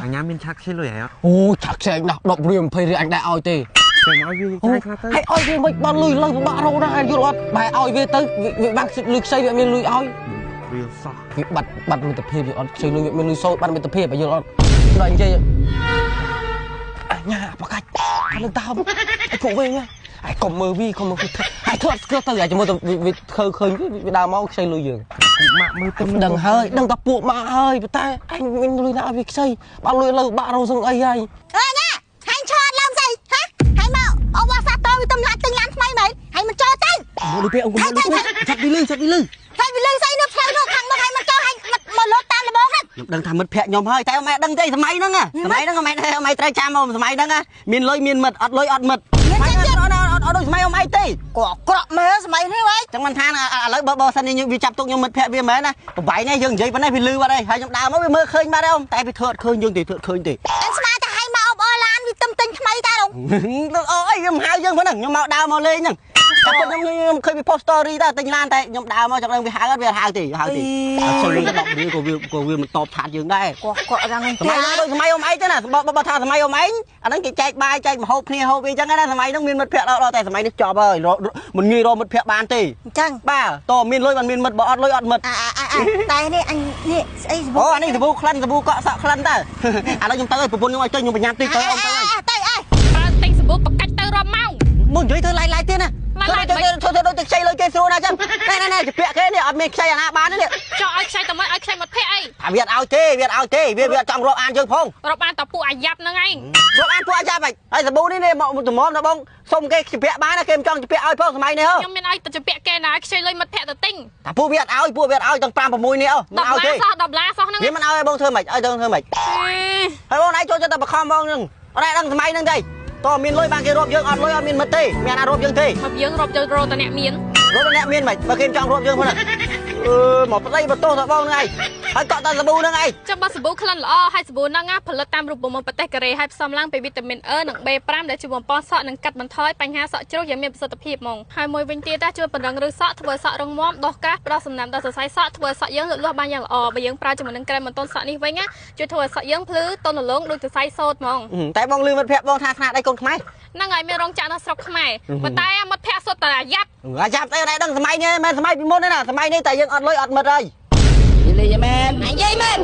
អញ្ញាមានឆាក់ខ្ជិលលុយហ៎ អូឆាក់ខ្ជិលណាស់10រៀល20រៀលអញដែរឲ្យទេ តែមកឲ្យវាចាយខ្លះទៅ ហើយឲ្យវាមិនបានលុយលើពិបាករកណាស់យល់អត់បែរឲ្យវាទៅវាបានលុយខ្ចីវាមានលុយឲ្យ រៀលសោះ វាបាត់បាត់មិត្តភាពយល់អត់ខ្ចីលុយវាមានលុយសូត្របាត់មិត្តភាពយល់អត់ដល់និយាយអញ្ញាបកាច់អានឹងតើឯពួកវិញឯកុំមើលវីកុំមើលធ្វើហើយធ្វើអត់ស្គាល់ទៅអាជាមួយទៅវាធ្វើឃើញវាដើរមកខ្ចីលុយយើង ម៉ាក់មើលទៅ ដឹងហើយដឹងតែពួកម៉ាក់ហើយប៉ុន្តែអញមានលុយណាឲ្យវាខ្ចីបើលុយលើបាក់រោសឹងអីហើយ អើញ៉ាហាញ់ឆអត់ឡើងស្អីហ៎ហើយមកអូវ៉ាសាតវាទំឡាទិញឡានថ្មីមែនហើយមិនចូលទៅ លុយពេលអង្គលុយចាប់ពីលឺចាប់ពីលឺ ហើយវាលឺស្អីនៅផ្លូវនោះខាងមកហើយមិនចូលហើយមកលោតតាមលបងហ្នឹង ខ្ញុំដឹងថាមិត្តភក្តិខ្ញុំហើយតែម៉ែដឹងទេសម័យហ្នឹងសម័យហ្នឹងម៉ែម៉ែត្រូវចាំមកសម័យហ្នឹងមានលុយមានមិត្តអត់លុយអត់មិត្ត មានចិត្ត អត់អត់ដូចសម័យអ៊ំឯងទេ ក៏អាក្រក់មើលសម័យនេះហី ចឹងមិនថាឥឡូវបើបើសិនជាវាចាប់ទុកខ្ញុំមិត្តភក្តិវាមែនណាប្របែងនេះយើងនិយាយប៉ុណ្ណេះវាលឺបាត់ហើយហើយខ្ញុំដើរមកវាមើលឃើញបាត់ហើយអ៊ំតែវាធ្វើអត់ឃើញយើងទេធ្វើអត់ឃើញទេ អញស្មានតែឲ្យមកអបអរឡានវាទំទិញថ្មីតា នោះអូអីវាមិនហៅយើងហ្នឹងខ្ញុំមកដើរមកលេងហ្នឹងតែគាត់ខ្ញុំឃើញវា post story តើទិញឡានតែខ្ញុំដើរមកចង់ដឹងវាហៅអត់វាហៅទេហៅទេអត់ចូលលុយទៅ10រៀលក៏វាក៏វាមិនតបឆាតយើងដែរ គាត់គាត់រង សម័យហ្នឹងដូចសម័យអ៊ំឯងទេណាបើបើថាសម័យអ៊ំឯងអាហ្នឹងគេចែកបាយចែកម្ហូបគ្នាហូបអីចឹងណាសម័យហ្នឹងមានមិត្តភក្តិដល់តែសម័យនេះចប់ហើយមិនងាយរកមិត្តភក្តិបានទេ អញ្ចឹង បាទតមានលុយបានមានមិត្តបើអត់លុយអត់មិត្ត អាអាអាតែនេះអញនេះស្អីសាប៊ូ អូអានេះសាប៊ូក្លិនសាប៊ូកក់សក់ក្លិនតើឥឡូវខ្ញុំទៅឲ្យប្រពន្ធខ្ញុំឲ្យទៅខ្ញុំប្រញាប់តិចទៅអ៊ំទៅហើយ ទៅអើ ប្រើទិញសាប៊ូបកាច់ទៅរាប់ម៉ោង មកនិយាយធ្វើឡាយឡាយទៀតណាធ្វើធ្វើធ្វើដូចទៅខ្ចីលុយគេស្រួលណាស់ចឹងណែណែណែជពាក់គេនេះអត់មានខ្ចីអាណាបានទេនេះ ចោះឲ្យខ្ចីតែមកឲ្យខ្ចីមកភ័ក្រអី ថាវាអត់ឲ្យទេវាអត់ឲ្យទេវាវាអត់ចង់រាប់អានយើងផង រាប់អានតពួកអាយ៉ាប់ហ្នឹងឯង រាប់អានពួកអាយ៉ាប់ហើយសាប៊ូនេះនេះមកតម្រាំដល់បងសុំគេជពាក់បានគេមិនចង់ជពាក់ឲ្យផងសម័យនេះហ៎ ខ្ញុំមានឲ្យទៅជពាក់គេណាឲ្យខ្ចីលុយមិត្តភ័ក្តិទៅទិញ ថាពួកវាអត់ឲ្យពួកវាអត់ឲ្យទាំង5 6នេះអូមិនឲ្យទេ សោះ10ដុល្លារសោះហ្នឹង វាមិនឲ្យបងធ្វើម៉េចឲ្យទៅធ្វើម៉េចហើយបងឯងចូលចិត្តតែបខំបងហ្នឹងអត់ដឹងសម័យហ្នឹងទេតើមានលុយបានគេរាប់យើងអត់លុយអត់មានមិត្តទេមានអារាប់យើងទេ មកយើងរាប់យករកតអ្នកមាន រាប់អ្នកមានមិនបើគេចង់រាប់យើងផងអឺមកប្តីបន្ទោសទៅបងហ្នឹងឯងហើយកក់តែសាប៊ូហ្នឹងឯង ចាំបើសាប៊ូក្លិនល្អហើយសាប៊ូហ្នឹងណាផលិតតាមរូបមន្តប្រទេសកូរ៉េហើយផ្សំឡើងពីវីតាមីន E និង B5 ដែលជួយបំប៉នសក់និងកាត់បន្ថយបញ្ហាសក់ជ្រុះយ៉ាងមានប្រសិទ្ធភាពហ្មងហើយមួយវិញទៀតជួយពង្រឹងឫសសក់ធ្វើសក់រឹងមាំដោះកាសផ្ដល់សំណើមដល់សរសៃសក់ធ្វើសក់យើងលូតលាស់បានយ៉ាងល្អបើយើងប្រើជាមួយនឹងក្រែមបន្ទន់សក់នេះវិញណាជួយធ្វើឲ្យសក់យើងភ្លឺទន់រលោងដូចសរសៃសូត្រហ្មង តែបងលឺមិត្តភក្តិបងថាស្នាដៃកូនខ្មែរ ហ្នឹងហើយមានរោងចក្រនៅស្រុកខ្មែរប៉ុន្តែមិត្តភក្តិសុទ្ធតែអាយ៉ាប់ អាយ៉ាប់ស្អីដែរដឹងសម័យនេះមិនសម័យពីមុនទេណាសម័យនេះតែយើងអត់លុយអត់មិត្តហើយ និយាយមែន និយាយមែន